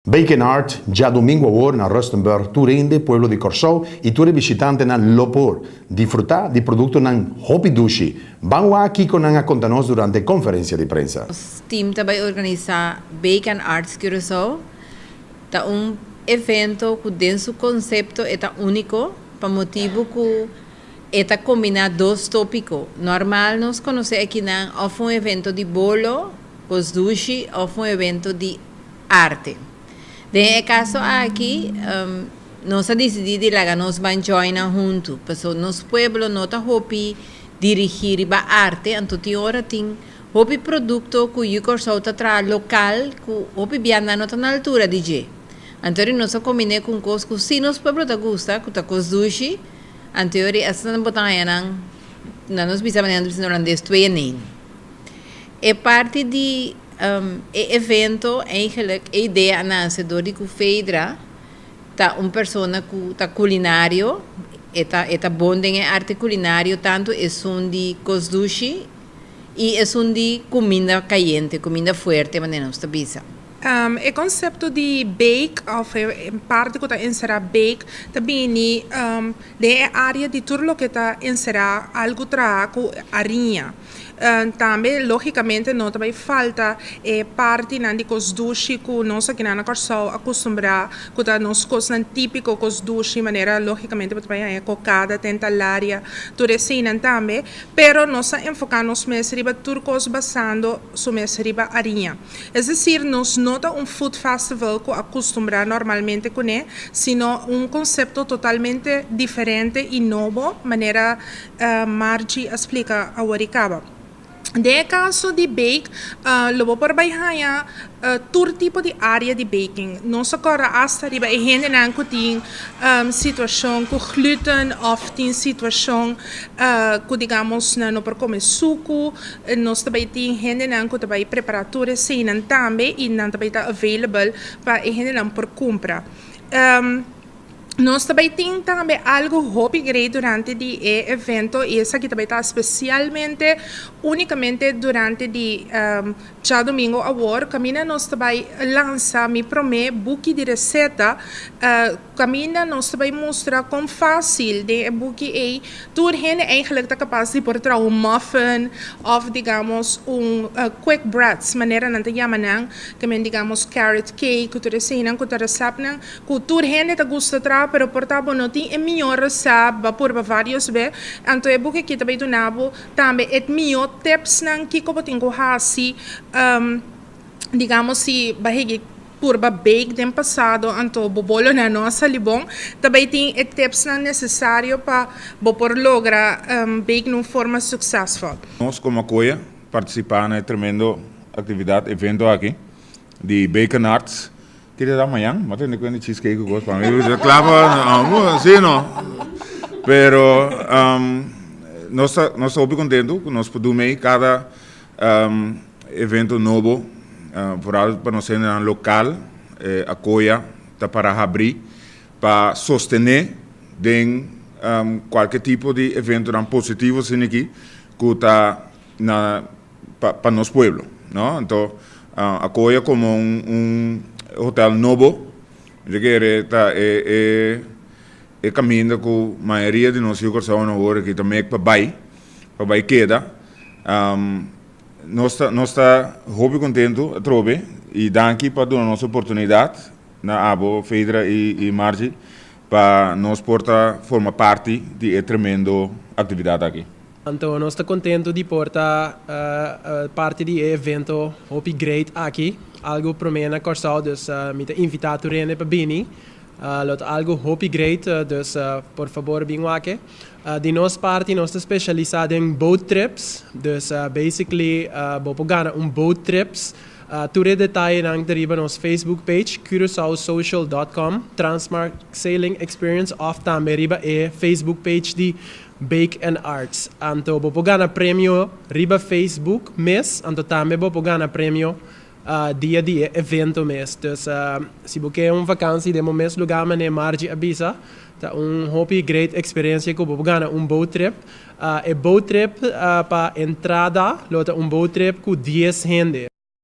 Bake and Art, djadumingu awor na Rustenburg, tur hende, pueblo di Kòrsou i tur e bishitantenan lo por disfrutá di produktonan hopi dushi. Ban wak kiko nan a konta nos durante e konferensia di prensa. Nos team ta bai organisá Bake and Arts Curaçao. Ta un evento ku den su konsepto e ta úniko pa motibu ku e ta kombiná dos tópiko. Normal nos konosé akinan òf un evento di bolo, kos dushi òf un evento di arte. Den e kaso aki, nos a disidí di laga nos ban join nan huntu, pasobra nos pueblo no ta hopi dirigí riba arte, anto tin ora tin hopi produkto ku Yu Kòrsou ta traha lokal ku hopi bia nan no ta na altura di dje. Anto ori nos a kombiné ku un kos ku sí nos pueblo ta gusta, ku ta kos dushi, anto ori asina bo ta haña nan, nan nos bisa manera nan ta bisa na hulandes, twee in één. E parti di e evento eigenlijk e idea a nase dor di ku Feydra ta un persona ku ta kulinario, e ta e ta bon den e arte kulinario tantu esun di kos dushi i esun di kuminda kayente, kuminda fuerte manera nos ta bisa. E konsepto di bake òf e parti ku ta enserá bake ta bini den e área di tur loke ta enserá algu traha ku ariña. Tambe lógikamente no ta bai falta e partinan di kos dushi ku nos akinan na Kòrsou a kustumbrá ku ta nos kosnan típiko kos dushi manera lógikamente bo ta bai haña kokada, tentalaria, tur eseinan tambe. Pero nos a enfoká nos mes riba tur kos basando su mes riba ariña. Es desir, nos no ta un food festival ku a kustumbrá normalmente kuné, sino un konsepto totalmente diferente i nobo manera Margie a splika awor i kaba. Den e kaso di bake, lo bo por bai haña tur tipo di área di baking. Nos a kòrda asta riba e hendenan ku tin situashon ku gluten òf tin situashon ku digamos nan no por kome suku. Nos ta bai tin hendenan ku ta bai prepará tur eseinan tambe i nan ta bai ta available pa e hendenan por kumpra. Nos ta bai tin tambe algo hopi great durante di e evento y esaki ta bai ta specialmente unicamente durante di djadomingo awor caminda nos ta bai lansa mi prome buki di receta caminda nos ta bai mustra con facil den e buki ey tur hende eigenlijk ta capaz di por traha un muffin of digamos un quick breads manera nan ta yama nan ta men digamos carrot cake cu tur eseynan cu ta receptnan Ku tur hende ta gusta traha pero por ta bo no tin e mihó resèpt, bo a purba vários be, anto e buki aki ta bai duna bo tambe e mihó tipsnan kiko bo tin ku hasi, digamos si bo a higi purba bake den pasado anto bo bolonan no a sali bon, ta bai tin e tipsnan nesesario pa bo por logra bake na un forma suksesful. Nos komo akoya partisipá na e tremendo aktividat, evento aki di Bacon Arts. Ki ta mañan? Ma tende kuenta cheesecake ku kos pa mi. Kla pa, si no. Pero nos ta nos ta hopi kontentu ku nos por du mei kada evento nobo, foral pa nos hendenan lokal, Akoya ta para habrí pa sostené den kualke tipo di eventonan positivo asina aki ku ta na pa nos pueblo no anto Akoya komo un hotel nobo mi ta kere ta e e kaminda ku mayoria di nos yu Kòrsou awor aki ta mek pa bai pa bai keda nos ta nos ta hopi kontentu atrobe i danki pa duna nos oportunidat na abo Feydra i Margie pa nos por ta forma parti di e tremendo aktividat aki. Anto nos ta kontentu di por ta parti di e evento hopi great aki, algu promé na Kòrsou, dus mi ta invitá tur hende pa bini. Lo ta algu hopi great, dus por fabor bin wak. Di nos parti nos ta spesialisá den boat trips, dus basically bo por gana un boat trips. Tur e detayenan ta riba nos Facebook page, curaçaosocial.com, Transmar Sailing Experience òf tambe riba e Facebook page di Bake and Arts. Anto bo por gana premio riba Facebook mes, anto tambe bo por gana premio dia di e evento mes. Dus si bo ke un vakansi den bo mes lugar manera Margie a bisa, ta un hopi great experiencia ku bo por gana un boat trip. E boat trip pa entrada lo ta un boat trip ku dies hende.